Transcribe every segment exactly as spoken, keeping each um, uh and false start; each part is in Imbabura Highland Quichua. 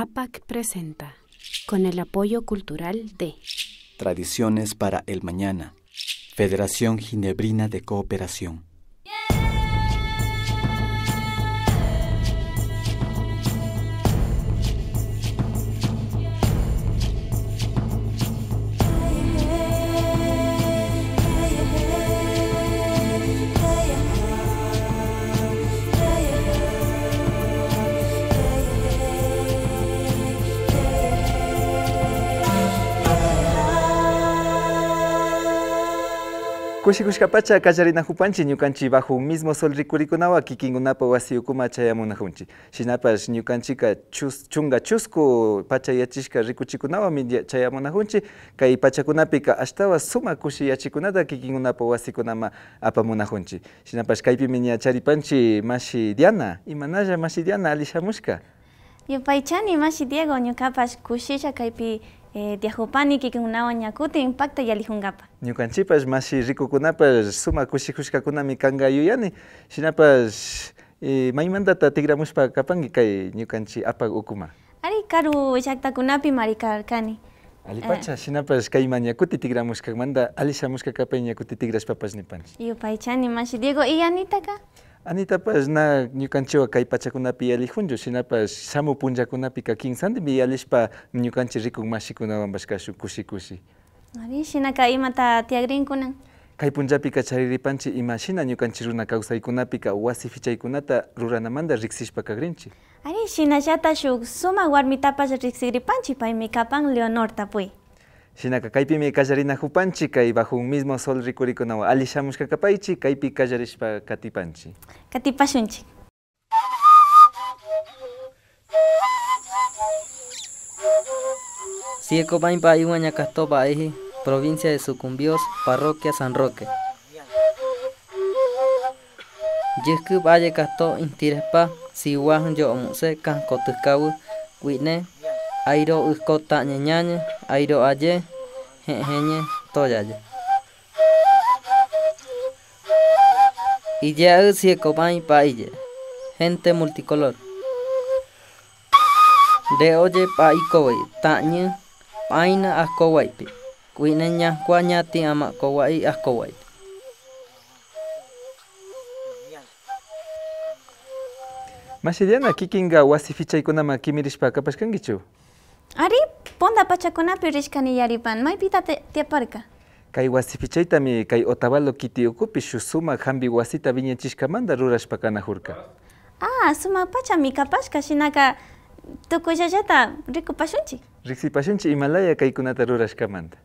APAC presenta, con el apoyo cultural de Tradiciones para el Mañana, Federación Ginebrina de Cooperación. Kushikushkapacha kallarinakupanchik ñukanchik bajo un mismo sol rikurikunawan kikinkunapa wasi ukuman chayamunakunchik. Shinapash ñukanchikka chus-, chunka chusku pachayachishka rikuchikunawanmi ya-, chayamunakunchik. Kay pachakunapika ashtawan sumak kushiyachikunata kikinkunapa wasikunaman apamunakunchik. Shinapash kaypimi ña charipanchik mashi Diana. Imanalla mashi Diana, alli shamushka. Yupaychani mashi Diego, ñukapash kushilla kaypi, eh, tiyakupani kikinkunawan ña kutin pakta yallikunkapak. Ñukanchikpash mashi rikukunapash sumak kushikushkakunami kanka yuyani. Shinapash, eh, maymantata tikramushpa kapanki kay ñukanchik APAC ukuman? Ari, karu llaktakunapimari karkani. Allipacha, eh, shinapash kayman ña kutin tikramushkamanta alli shamushka kapay, ña kutin tikrashpapash nipanchik. Yupaychani mashi Diego, y Anitaka? Anitapash na ñukanchikwan kay pachakunapi yallikunchu, shinapash shamuk punllakunapika kinsandimi yallishpa ñukanchik rikuk mashikunawanpash kashun kushi kushi. Ari, shinaka imata tiyakrin kunan? Kay punllapika chariripanchik imashina ñukanchik runa kawsaykunapika wasipichaykunata ruranamanta riksishpa kakrinchik. Ari, shinallata shuk sumak warmitapash riksikripanchik, paymi kapan Leonor Tapuy. Shinaka kaypimi kallarinakupanchik, kay bajo un mismo sol rikurikunawan alli shamushka kapaychik, kaypi kallarishpa katipanchik. Katipashunchik. Sieko Bainpa Iwaña Castoba Eji, provincia de Sucumbíos, parroquia San Roque. Yikib aye kasto intirepa siwa yo omuse kanko tikawi wine airo iko tañe ñañe airo aye heheñe toyaye. Iye ai sieko bai pa iye. Gente multicolor. De oye pa iko wai tañe paina ako waipi. Wine ñakua ñati ama ko wai ako waipi. Mashi Diana, kikinka wasi pichaykunaman kimirishpa kapashkankichu? Ari, punta pachakunapi rishkani yaripan. Maypita ti-, tiyaparka? Kay wasi pichaytami kay Otavalo kiti ukupi shuk sumak hampi wasita wiñachishkamanta rurashpa kanakurka. Ah, sumak pachami kapashka, shinaka tukuyllallata rikupashunchik. Riksipashunchik imalaya kaykunata rurashkamanta.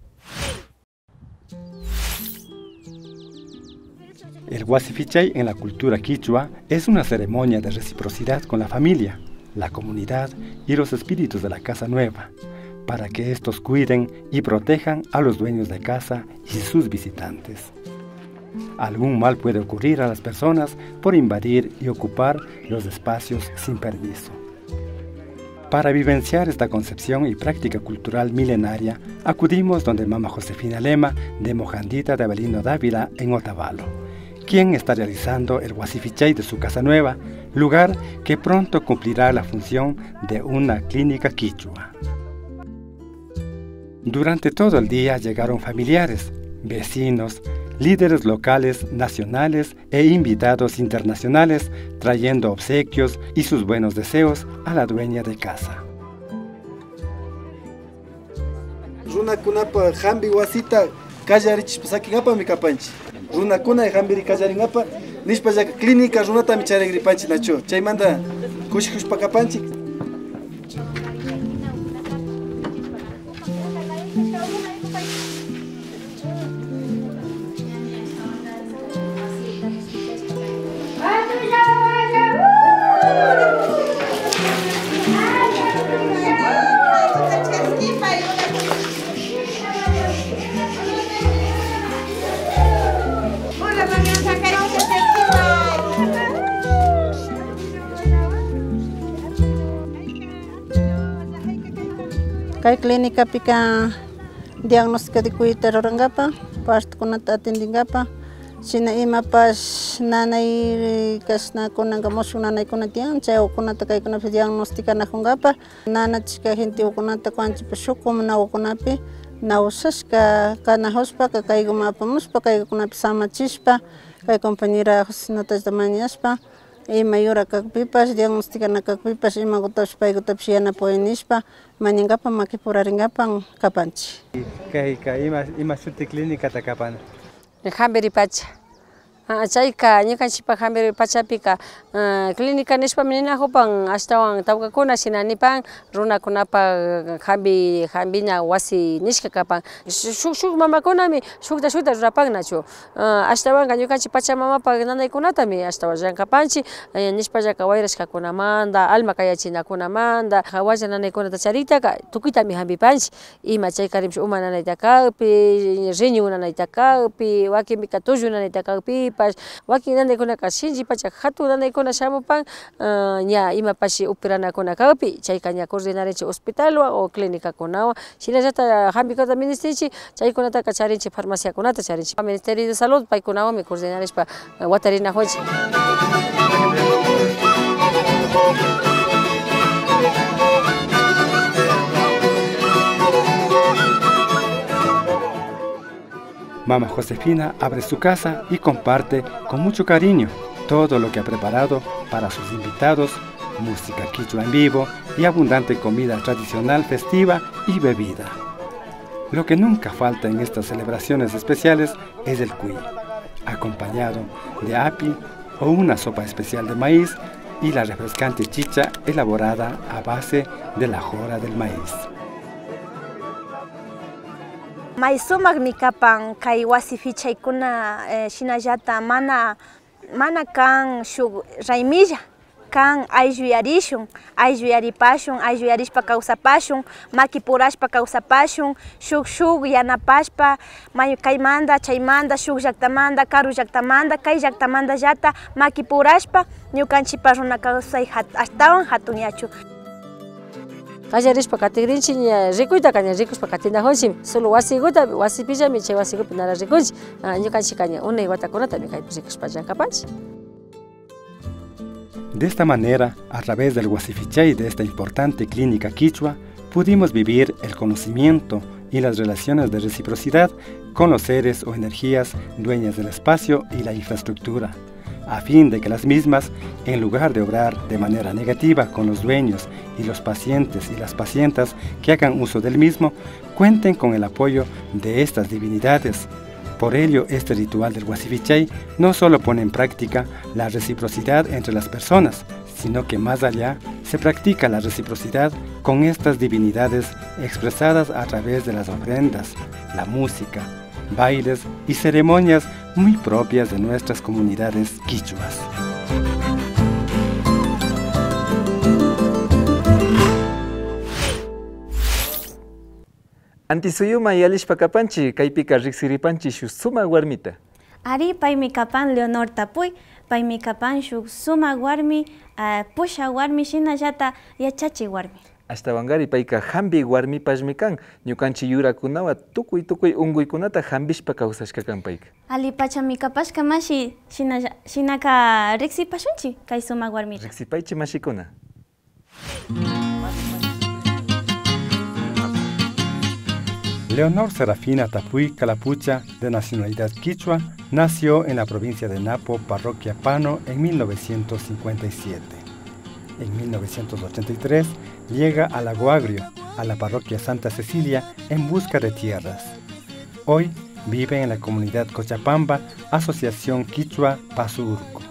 El wasi pichay en la cultura quichua es una ceremonia de reciprocidad con la familia, la comunidad y los espíritus de la casa nueva, para que estos cuiden y protejan a los dueños de casa y sus visitantes. Algún mal puede ocurrir a las personas por invadir y ocupar los espacios sin permiso. Para vivenciar esta concepción y práctica cultural milenaria, acudimos donde Mama Josefina Lema de Mojandita de Avelino Dávila en Otavalo, quien está realizando el wasifichay de su casa nueva, lugar que pronto cumplirá la función de una clínica quichua. Durante todo el día llegaron familiares, vecinos, líderes locales, nacionales e invitados internacionales trayendo obsequios y sus buenos deseos a la dueña de casa. Runakunapa hampi wasita kallarichishpa sakinkapami kapanchik. Runakuna hampiri kallarinkapak nishpallaka clínica runatami charigripanchik nachu. Chaymanta kushikushpa kapanchik. Kay clínicapika diagnóstico de kuyayta rurankapak, partokunata atendinkapak, Shina imapash nanay kashna kunanka mushuk nanaykuna tiyan, chay ukunata kaykunapi diagnosticanakunkapa. Nanachishka gentekunata kuanchipa shuk comunakunapi na ushashka kanakushpaka, kaykuma apamushpa, kaykunapi samachishpa, kay compañera Josefinatallata mañashpa, ima yura kakpipash, diagnosticana kakpipash, imakutapish paykutapish yanapuy nishpa, mañankapak, makipurarinkapak kapanchik. Kayka ima, ima shuti clínicata kapana? Jambiripacha. Ah, chayka ñukanchikpa Jambiripachapika, ah, clínica nishpami ninakupan, ashtawan tawkakuna shina nipan, runakunapak jambi, jambiña wasi nishka kapan. Shuk, shuk mamakunami shukta, shukta rurapan nachu. Ah, ashtawanka ñukanchik Pachamamapak nanaykunatami ashtawan llankapanchik, eh, nishpallaka wayrashkakunamanta, alma kayachinakunamanta, hawalla nanaykunata chariktaka tukuytami jambipanchik. Ima chaykarinpish uma nanayta kakpi, riñun nanayta kakpi, wakinpika tullu nanayta kakpipash, wakin nanaykunaka shinchi pacha jatun nanaykuna shamupan, ah, ña imapash operanakuna kakpi, chayka ña coordinarinchik hospitalwan o clínicakunawan. Shinallata jambikuta ministinchik, chaykunataka charinchik, farmaciakunata charinchik. Ministerio de Salud paykunawanmi coordinarishpa, eh, watarinakunchik. Mama Josefina abre su casa y comparte con mucho cariño todo lo que ha preparado para sus invitados, música quichua en vivo y abundante comida tradicional festiva y bebida. Lo que nunca falta en estas celebraciones especiales es el cuy, acompañado de api o una sopa especial de maíz y la refrescante chicha elaborada a base de la jora del maíz. May sumakmi kapan kay wasi pichaykuna, eh, shinallata mana, mana kan shuk raymilla, kan aylluyarishun, aylluyaripashun, aylluyarishpa kawsapashun, makipurashpa kawsapashun, shuk, shuk yanapashpa, may kaymanta, chaymanta, shuk llaktamanta, karu llaktamanta, kay llaktamantallata makipurashpa, ñukanchikpa runa kawsay hat-, ashtawan hatunyachun. Kallarishpa katigrinchik, ña rikuytaka ña rikushpa katinakunchik. Solo wasikuta, wasipillami chay wasikupi nara rikunchik. Ah, ñukanchikka ña unay watakunatami kaypi rikushpa llank'apanchik. De esta manera, a través del wasifichay de esta importante clínica quichua, pudimos vivir el conocimiento y las relaciones de reciprocidad con los seres o energías dueñas del espacio y la infraestructura, a fin de que las mismas, en lugar de obrar de manera negativa con los dueños y los pacientes y las pacientas que hagan uso del mismo, cuenten con el apoyo de estas divinidades. Por ello, este ritual del wasifichay no solo pone en práctica la reciprocidad entre las personas, sino que más allá se practica la reciprocidad con estas divinidades expresadas a través de las ofrendas, la música, bailes y ceremonias muy propias de nuestras comunidades quichuas. Antisuyuman yalishpa kapanchik, kaypika riksiripanchik shuk sumak warmita. Ari, paymi kapan Leonor Tapuy, paymi kapan shuk sumak warmi, ah, pushak warmi, shinallata yachachik warmi. Ashtawankari payka hampi warmipashmi kan, ñukanchik yurakunawan tukuy tukuy unkuykunata hampishpa kawsashka kan payka. Allipachami kapashka mashi, shinalla, shinaka riksipashunchik kay sumak warmita. Riksipaychik mashikuna. Leonor Serafina Tapuy Calapucha, de nacionalidad quichua, nació en la provincia de Napo, parroquia Pano, en mil novecientos cincuenta y siete. En mil novecientos ochenta y tres llega a Lago Agrio, a la parroquia Santa Cecilia, en busca de tierras. Hoy vive en la comunidad Cochapamba, Asociación Quichua Paso Urco.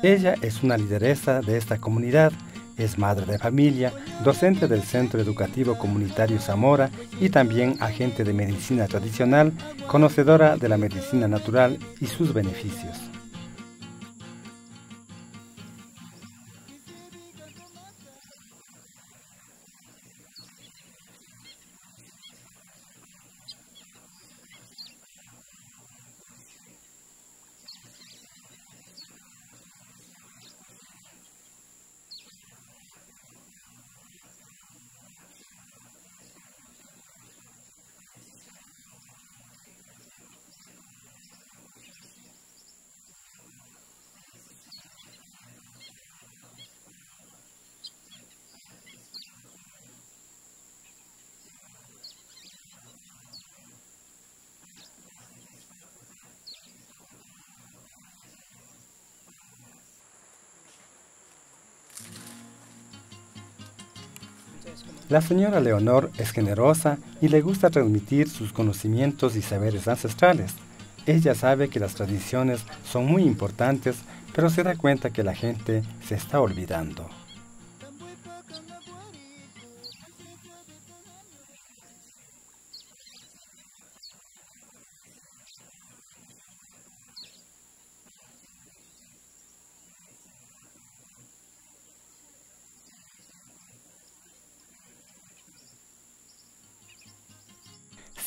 Ella es una lideresa de esta comunidad, es madre de familia, docente del Centro Educativo Comunitario Zamora y también agente de medicina tradicional, conocedora de la medicina natural y sus beneficios. La señora Leonor es generosa y le gusta transmitir sus conocimientos y saberes ancestrales. Ella sabe que las tradiciones son muy importantes, pero se da cuenta que la gente se está olvidando.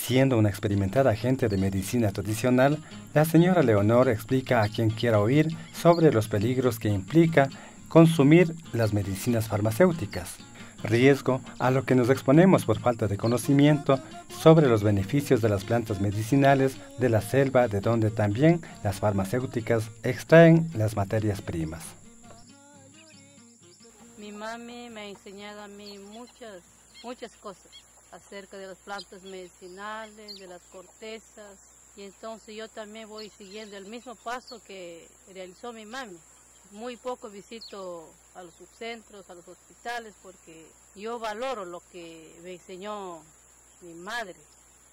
Siendo una experimentada agente de medicina tradicional, la señora Leonor explica a quien quiera oír sobre los peligros que implica consumir las medicinas farmacéuticas, riesgo a lo que nos exponemos por falta de conocimiento sobre los beneficios de las plantas medicinales de la selva, de donde también las farmacéuticas extraen las materias primas. Mi mami me ha enseñado a mí muchas, muchas cosas acerca de las plantas medicinales, de las cortezas, y entonces yo también voy siguiendo el mismo paso que realizó mi mami. Muy poco visito a los subcentros, a los hospitales, porque yo valoro lo que me enseñó mi madre.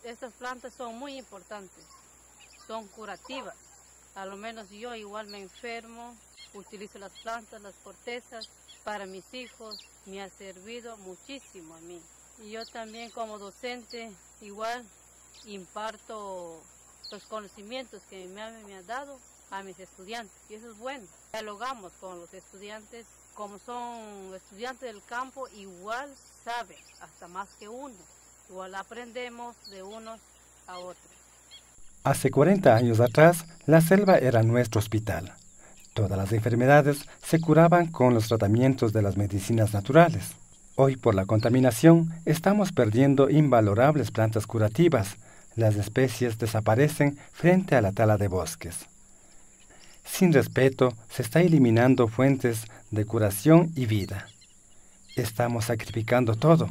Estas plantas son muy importantes, son curativas. A lo menos yo igual me enfermo, utilizo las plantas, las cortezas para mis hijos, me ha servido muchísimo a mí. Y yo también como docente igual imparto los conocimientos que mi madre me ha dado a mis estudiantes, y eso es bueno. Dialogamos con los estudiantes, como son estudiantes del campo, igual saben, hasta más que uno, igual aprendemos de unos a otros. Hace cuarenta años atrás, la selva era nuestro hospital. Todas las enfermedades se curaban con los tratamientos de las medicinas naturales. Hoy, por la contaminación, estamos perdiendo invalorables plantas curativas. Las especies desaparecen frente a la tala de bosques. Sin respeto, se está eliminando fuentes de curación y vida. Estamos sacrificando todo,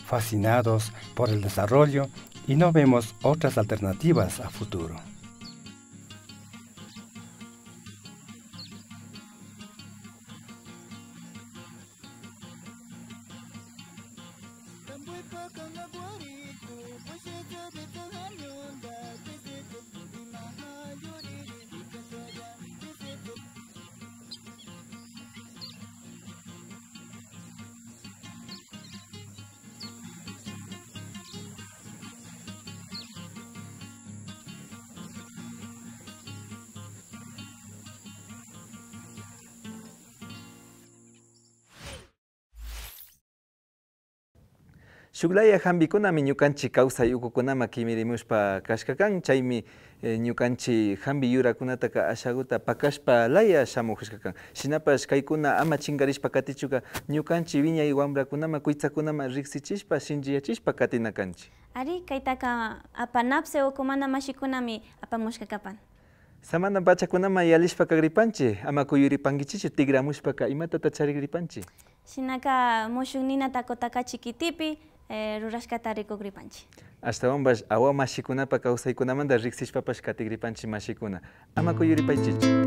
fascinados por el desarrollo, y no vemos otras alternativas a futuro. Shuklaya jampikunami ñukanchik kawsay ukukunaman kimirimushpa kashka kan, chaymi, eh, ñukanchik jampi yurakunataka ashakuta pakashpa laya shamushka kan. Shinapash kaykuna ama chinkarishpa katichuka ñukanchik wiñay wamprakunaman, kuytsakunaman riksichishpa, shinchiyachishpa katina kanchik. Ari, kaytaka apanapse ukumanta mashikunami apamushka kapan. Samana pachakunaman yalishpa kagripanchik, ama kuyuripankichichu tikramushpaka imatata charigripanchik. Shinaka mushuk nina takutaka chikitipi, eh, rurashkata rikugripanchik. Ashtawanpash awa mashikunapa kawsaykunamanta riksishpapash katigripanchik mashikuna. Ama kuyuripaychichu.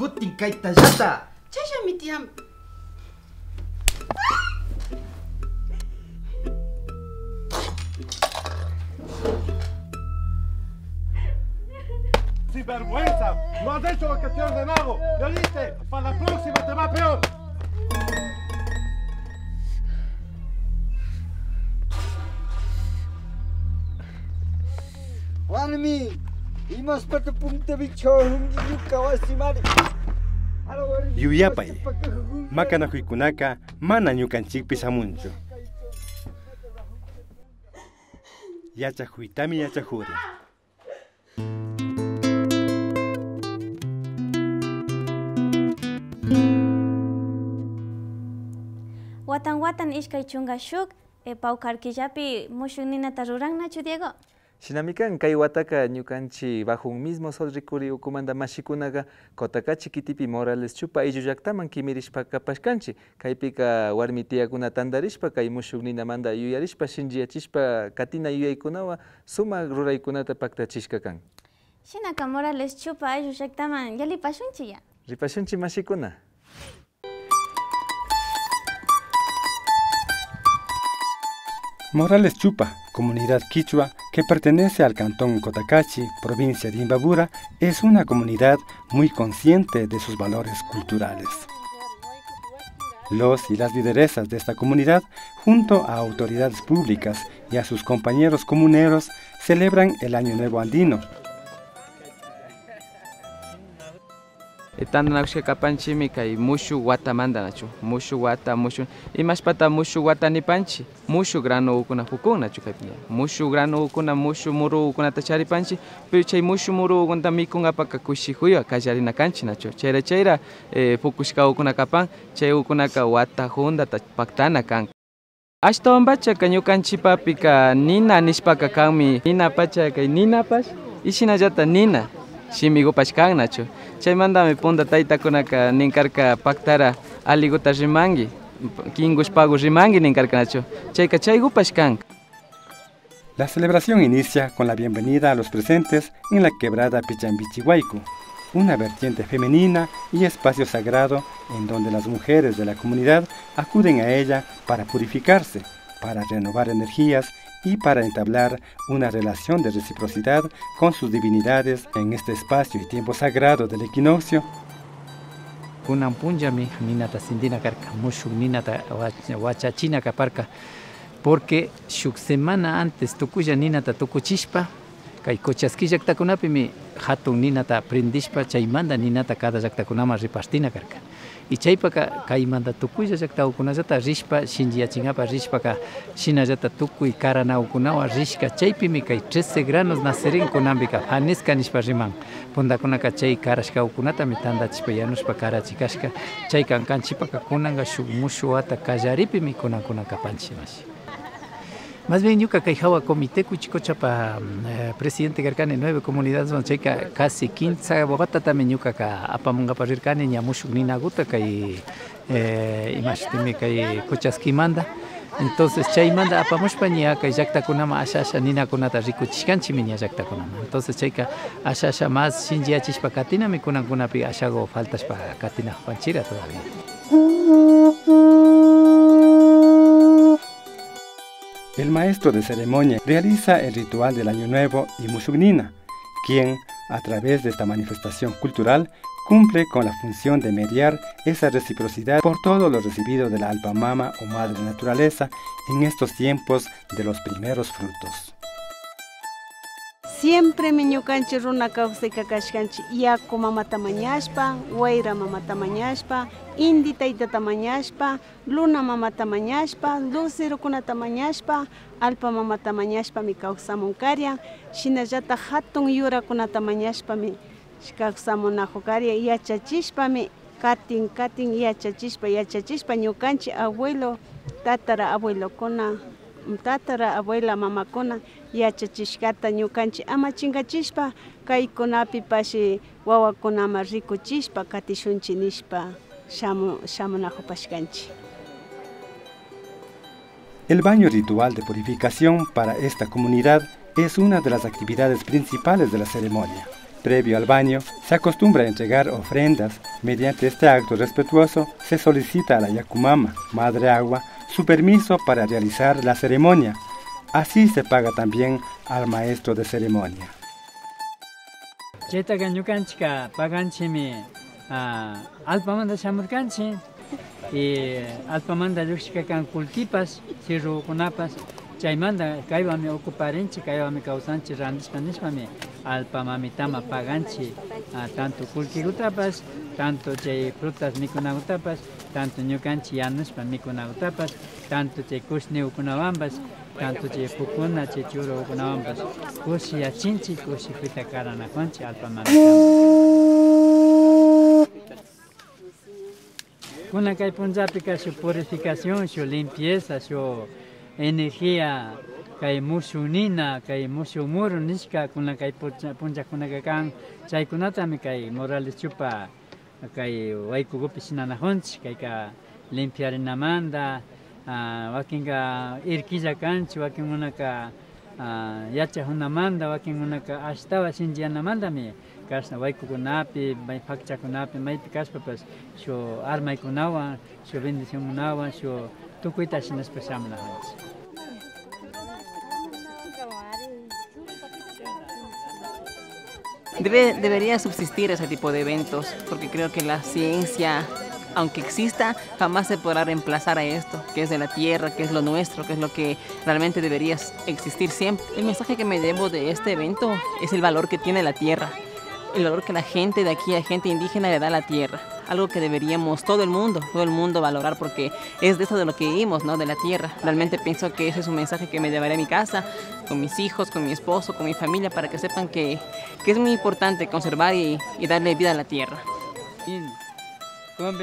Kutin kaytallata. Chayllami tiyan. Sinvergüenza, no has hecho lo que te he ordenado. ¿Me oíste? Para la próxima te va peor. Warmi, imashpata puntapi chawajunki ñuka wasimari. Yuyapay, makanakuykunaka mana ñukanchikpi shamunchu. Yachakuytami yachakurin. Watan watan ishkay chunka shuk, eh, pawkar killapi mushuk ninata ruran, nachu, Diego? Shinami kan, kay wataka ñukanchik bajo un mismo sol rikuri ukumanta mashikunaka Cotacachi kitipi Morales Chupa ayllu llaktaman kimirishpa kapashkanchik. Kaypika warmi tiyakuna tantarishpa, kay mushuk ninamanta yuyarishpa, shinchiyachishpa katina yuyaykunawan sumak ruraykunata paktachishka kan. Shinaka Morales Chupa ayllu llaktaman yallipashunchik ya. Ripashunchik, mashikuna. Morales Chupa, comunidad quichua que pertenece al cantón Cotacachi, provincia de Imbabura, es una comunidad muy consciente de sus valores culturales. Los y las lideresas de esta comunidad, junto a autoridades públicas y a sus compañeros comuneros, celebran el Año Nuevo Andino. Eh, tantanakushka kapanchikmi kay mushuk watamanta, nachu, mushuk wata, mushuk, imashpata mushuk wata nipanchik, mushuk granokuna pukun, nachu, kaypi ña mushuk granokuna, mushuk murukunata charipanchik, pero chay mushuk murukunata mikunkapaka kushikuywan kallarina kanchik, nachu, chayra chayra, eh, pukushkakuna kapan, chaykunaka wata huntata paktana kan. Ashtawanpachaka ñukanchikpapika nina nishpaka kanmi, nina pacha kay ninapash y shinallata nina shimikupash kan, nachu. Chaymantami punta taytakunaka nin karka, paktara allikuta rimanki, kinkushpaku rimanki nin karka, nachu. Chayka chaykupash kan. La celebración inicia con la bienvenida a los presentes en la quebrada Pichambichi Huayco, una vertiente femenina y espacio sagrado en donde las mujeres de la comunidad acuden a ella para purificarse, para renovar energías y para entablar una relación de reciprocidad con sus divinidades en este espacio y tiempo sagrado del equinoccio. Kunan punllami ninata sintina karka, mushuk ninata wach-, wachachina kaparka, porque shuk semana antes tukuylla ninata tukuchishpa, kay Kuchaski llaktakunapimi hatun ninata prendishpa, chaymanta ninata cada llaktakunaman repartina karka. Y chaypaka kaymanta tukuylla llaktakukunallata rishpa, shinchiyachinkapak rishpaka, shinallata tukuy karanakukunawan rishka, chaypimi kay trece granos nacerin kunanpika, faniska nishpa riman. Puntakunaka chay karashkakukunatami tantachishpa yanushpa karachi kashka. Chayka kanchikpaka kunanka shuk mushuk wata kallaripimi kunankuna kapanchik, mashi. Más bien ñuka kay hawa comité Cuchicochapa, mm, eh, presidente karkani nueve comunidadeswan, chayka casi kimsa watatami ñukaka apamunkapak rirkani ña mushuk ninakuta kay, eh, imashutinmi kay Kuchaskimanta. Entonces chaymanta apamushpa ña kay llaktakunaman asha asha ninakunata rikuchishkanchikmi ña llaktakunaman. Entonces chayka asha asha más shinchiyachishpa katinami kunankunapi ashaku faltashpa katinakupanchikra todavía. El maestro de ceremonia realiza el ritual del Año Nuevo y Mushuk Nina, quien, a través de esta manifestación cultural, cumple con la función de mediar esa reciprocidad por todo lo recibido de la Alpa Mama o Madre Naturaleza en estos tiempos de los primeros frutos. Siempremi ñukanchik runa kawsayka kashkanchik yaku mamata mañashpa, wayra mamata mañashpa, inti taytata mañashpa, luna mamata mañashpa, lucerokunata mañashpa, allpa mamata mañashpami kawsamun karian. Shinallata hatun yurakunata mañashpami kawsamunajun karian. Yachachishpami katin, katin yachachishpa, yachachishpa ñukanchik abuelo, tatara abuelokuna, tatara abuela mamakuna yachachishkata ñukanchik ama chinkachishpa, kaykunapipash wawakunaman rikuchishpa katishunchik nishpa shamu-, shamunajupashkanchik. El baño ritual de purificación para esta comunidad es una de las actividades principales de la ceremonia. Previo al baño, se acostumbra a entregar ofrendas. Mediante este acto respetuoso, se solicita a la Yakumama, Madre Agua, su permiso para realizar la ceremonia. Así se paga también al maestro de ceremonia. Chaytaka ñukanchikka paganchikmi, ah, allpamanta shamurkanchik, y allpamanta llukshishka kan kullkipash, cerrokunapash, chaymanta kaywanmi ocuparinchik, kaywanmi kawsanchik randishpa nishpami allpa mamitama paganchik, ah, tanto kullkikutapash, tanto chay frutas mikunakutapash, tanto ñukanchik yanushpa mikunakutapash, tanto chay kushnikukunawanpash, Tanto chay pukuna, chay churu ukunawanpash kushiyachinchik, kushikuyta karanakunchik allpamanta. Kunan kay punllapika shuk purificación, shuk limpieza, shuk energía, kay mushuk nina, kay mushuk muru nishka, kunan kay punlla-, punllakunaka kan, chaykunatami kay Morales Chupa kay waykukupi shinanakunchik, kayka limpiarinamanta, ah, wakinka irkilla kanchik, wakinkunaka, ah, yachajunamanta, wakinkunaka ashtawan shinchiyanamantami kashna waykukunapi, may pakchakunapi, maypi kashpapash shuk armaykunawan, shuk bendicionkunawan, shuk tukuyta shinashpa shamunakunchik. Debe, debería subsistir ese tipo de eventos, porque creo que la ciencia, aunque exista, jamás se podrá reemplazar a esto, que es de la tierra, que es lo nuestro, que es lo que realmente debería existir siempre. El mensaje que me llevo de este evento es el valor que tiene la tierra, el valor que la gente de aquí, la gente indígena, le da a la tierra, algo que deberíamos todo el mundo, todo el mundo valorar, porque es de eso de lo que vivimos, ¿no? De la tierra. Realmente pienso que ese es un mensaje que me llevaré a mi casa, con mis hijos, con mi esposo, con mi familia, para que sepan que, que es muy importante conservar y, y darle vida a la tierra.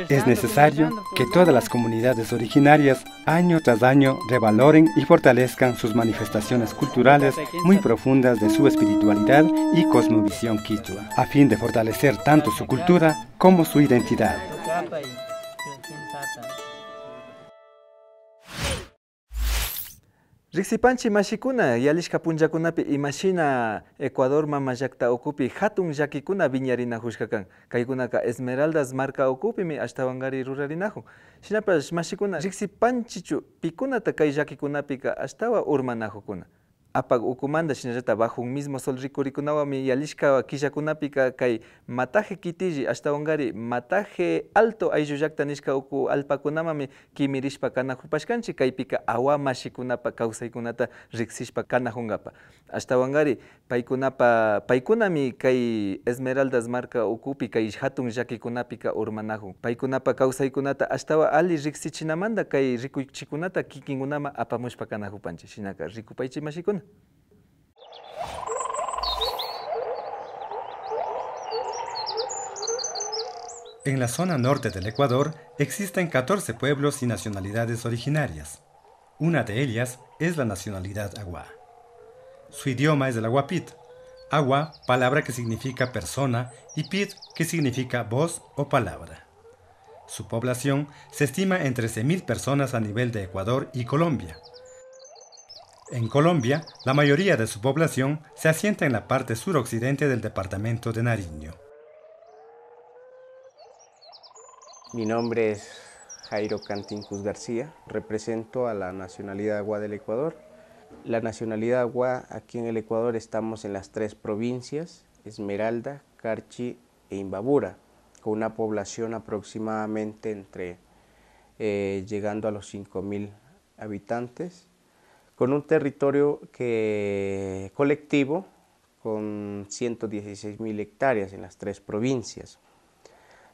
Es necesario que todas las comunidades originarias año tras año revaloren y fortalezcan sus manifestaciones culturales muy profundas de su espiritualidad y cosmovisión quichua, a fin de fortalecer tanto su cultura como su identidad. Riksipanchik mashikuna, yalishka punllakunapi imashina Ecuador mama llakta ukupi hatun llakikuna wiñarinakushka kan. Kaykunaka Esmeraldas marka ukupimi ashtawankari rurarinakun. Shinapash mashikuna, riksipanchikchu pikunata kay llakikunapika ashtawan urmanakukuna? Apak ukumanta, shinallata bajo un mismo sol rikurikunawanmi yalishka killakunapika kay Mataje Kitilli ashtawankari Mataje Alto ayllullakta nishka uku allpakunamanmi kimirishpa kanakupashkanchik, kaypika awa mashikunapa kawsaykunata riksishpa kanakunkapa. Ashtawankari paykunapa, paykunami kay Esmeraldas marka ukupi kay hatun llakikunapika urmanakun. Paykunapa kawsaykunata ashtawan alli riksichinamanta kay rikuychikunata kikinkunaman apamushpa kanakupanchik. Shinaka rikupaychik mashikuna. En la zona norte del Ecuador existen catorce pueblos y nacionalidades originarias. Una de ellas es la nacionalidad awa. Su idioma es el awa pit. Awa, palabra que significa persona, y pit, que significa voz o palabra. Su población se estima en trece mil personas a nivel de Ecuador y Colombia. En Colombia, la mayoría de su población se asienta en la parte suroccidente del departamento de Nariño. Mi nombre es Jairo Cantincus García, represento a la nacionalidad awa del Ecuador. La nacionalidad awa aquí en el Ecuador estamos en las tres provincias, Esmeralda, Carchi e Imbabura, con una población aproximadamente entre, eh, llegando a los cinco mil habitantes, con un territorio que, colectivo con ciento dieciséis mil hectáreas en las tres provincias.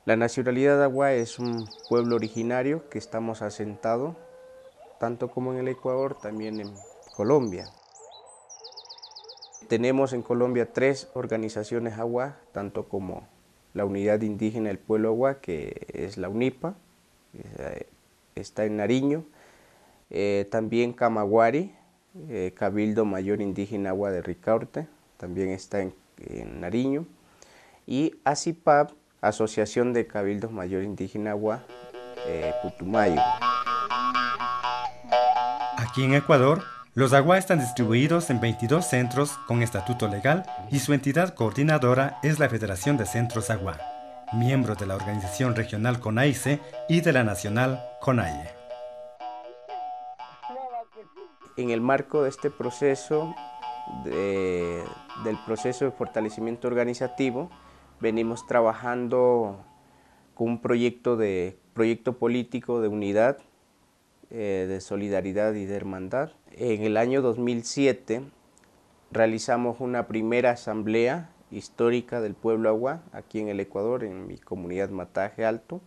La nacionalidad awa es un pueblo originario que estamos asentado tanto como en el Ecuador, también en Colombia. Tenemos en Colombia tres organizaciones awa, tanto como la Unidad Indígena del Pueblo Awa, que es la unipa, eh, está en Nariño, eh, también Camagüey, eh, Cabildo Mayor Indígena Awa de Ricaurte, también está en, en Nariño, y ACIPAP, Asociación de Cabildos Mayor Indígena Awa, eh, Putumayo. Aquí en Ecuador, los awa están distribuidos en veintidós centros con estatuto legal y su entidad coordinadora es la Federación de Centros Awa, miembro de la organización regional CONAICE y de la nacional CONAIE. En el marco de este proceso, de, del proceso de fortalecimiento organizativo, venimos trabajando con un proyecto de, proyecto político de unidad, eh, de solidaridad y de hermandad. En el año dos mil siete realizamos una primera asamblea histórica del pueblo awa aquí en el Ecuador, en mi comunidad Mataje Alto,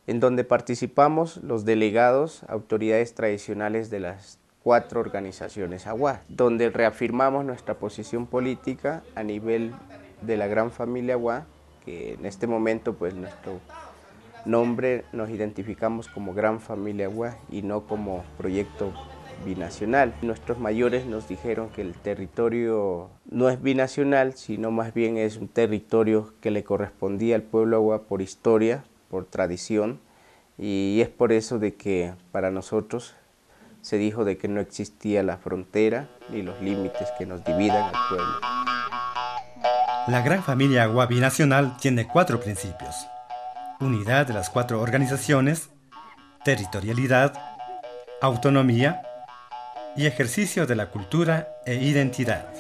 en donde participamos los delegados, autoridades tradicionales de las cuatro organizaciones Aguá, donde reafirmamos nuestra posición política a nivel de la gran familia Aguá, que en este momento, pues, nuestro nombre nos identificamos como Gran Familia Aguá y no como proyecto binacional. Nuestros mayores nos dijeron que el territorio no es binacional, sino más bien es un territorio que le correspondía al pueblo Aguá por historia, por tradición, y es por eso de que para nosotros se dijo de que no existía la frontera ni los límites que nos dividan al pueblo. La gran familia Aguá binacional tiene cuatro principios: unidad de las cuatro organizaciones, territorialidad, autonomía y ejercicio de la cultura e identidad.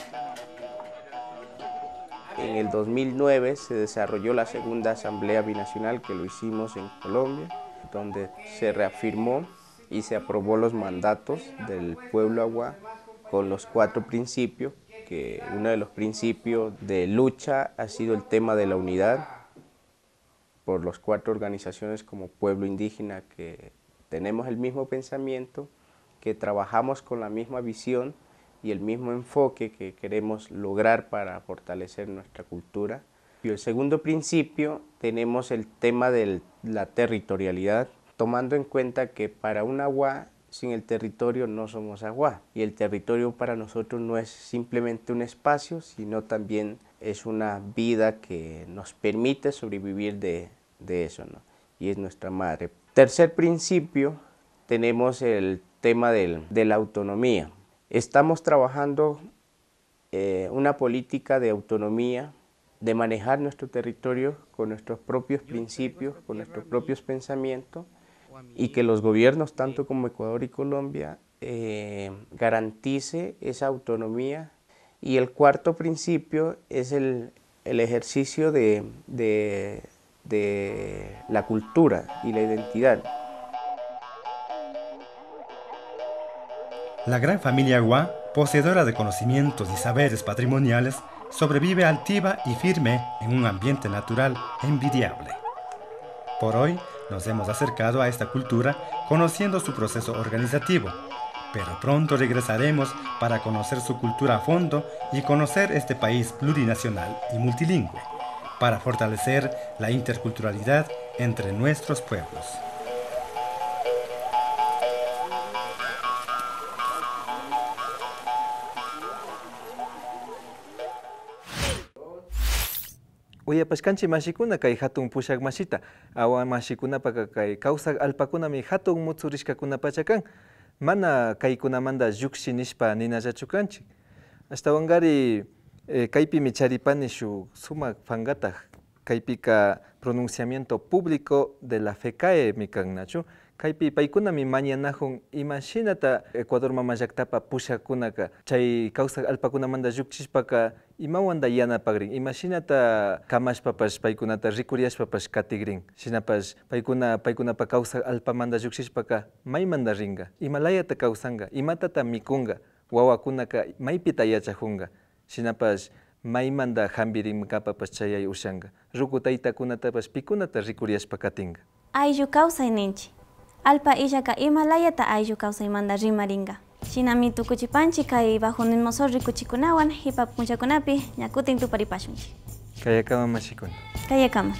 En el dos mil nueve se desarrolló la segunda asamblea binacional, que lo hicimos en Colombia, donde se reafirmó y se aprobó los mandatos del pueblo Aguá con los cuatro principios, que uno de los principios de lucha ha sido el tema de la unidad por los cuatro organizaciones como pueblo indígena que tenemos el mismo pensamiento, que trabajamos con la misma visión y el mismo enfoque que queremos lograr para fortalecer nuestra cultura. Y el segundo principio, tenemos el tema de la territorialidad, tomando en cuenta que para un Aguá sin el territorio no somos Aguá. Y el territorio para nosotros no es simplemente un espacio, sino también es una vida que nos permite sobrevivir de, de eso, ¿no? Y es nuestra madre. Tercer principio, tenemos el tema del, de la autonomía. Estamos trabajando eh, una política de autonomía, de manejar nuestro territorio con nuestros propios principios, con nuestros propios pensamientos, y que los gobiernos, tanto como Ecuador y Colombia, eh, garantice esa autonomía. Y el cuarto principio es el, el ejercicio de, de, de la cultura y la identidad. La gran familia Aguá, poseedora de conocimientos y saberes patrimoniales, sobrevive altiva y firme en un ambiente natural envidiable. Por hoy nos hemos acercado a esta cultura conociendo su proceso organizativo, pero pronto regresaremos para conocer su cultura a fondo y conocer este país plurinacional y multilingüe, para fortalecer la interculturalidad entre nuestros pueblos. Uyapashkanchik mashikuna kay hatun pushak mashita, awa mashikunapaka kay kawsak allpakunami hatun mutsurishkakunapacha kan. Mana kaykunamanta llukshi nishpa ninallachu kanchik. Ashtawankari eh, kaypimi charipani shuk sumak pankata. Kaypika pronunciamiento público de la FECAE mi kan nachu. Kaypi paykunami mañanakun imashinata Ecuador mama llaktapa pushakkunaka chay kawsak allpakunamanta llukchishpaka imawanta yanapakrin, imashinata kamashpapash paykunata rikuriyashpapash katikrin. Shinapash paykuna paykunapa kawsak allpamanta llukshishpaka maymanta rinka, imalayata kawsanka, imatata mikunka, wawakunaka maypita yachakunka. Shinapash maymanta hampirinkapapash chayay ushanka, ruku taytakunatapash pikunata rikuriyashpa katinka. Ayllu kawsay ninchik. Allpa illaka imalayata ayllu kawsaymanta rimarinka. Shinami tukuchipanchik kay Bajo Nuevo Sol rikuchikunawan hipak punllakunapi ña kutin tuparipashunchik. Kayakama mashikuna. Kayakama.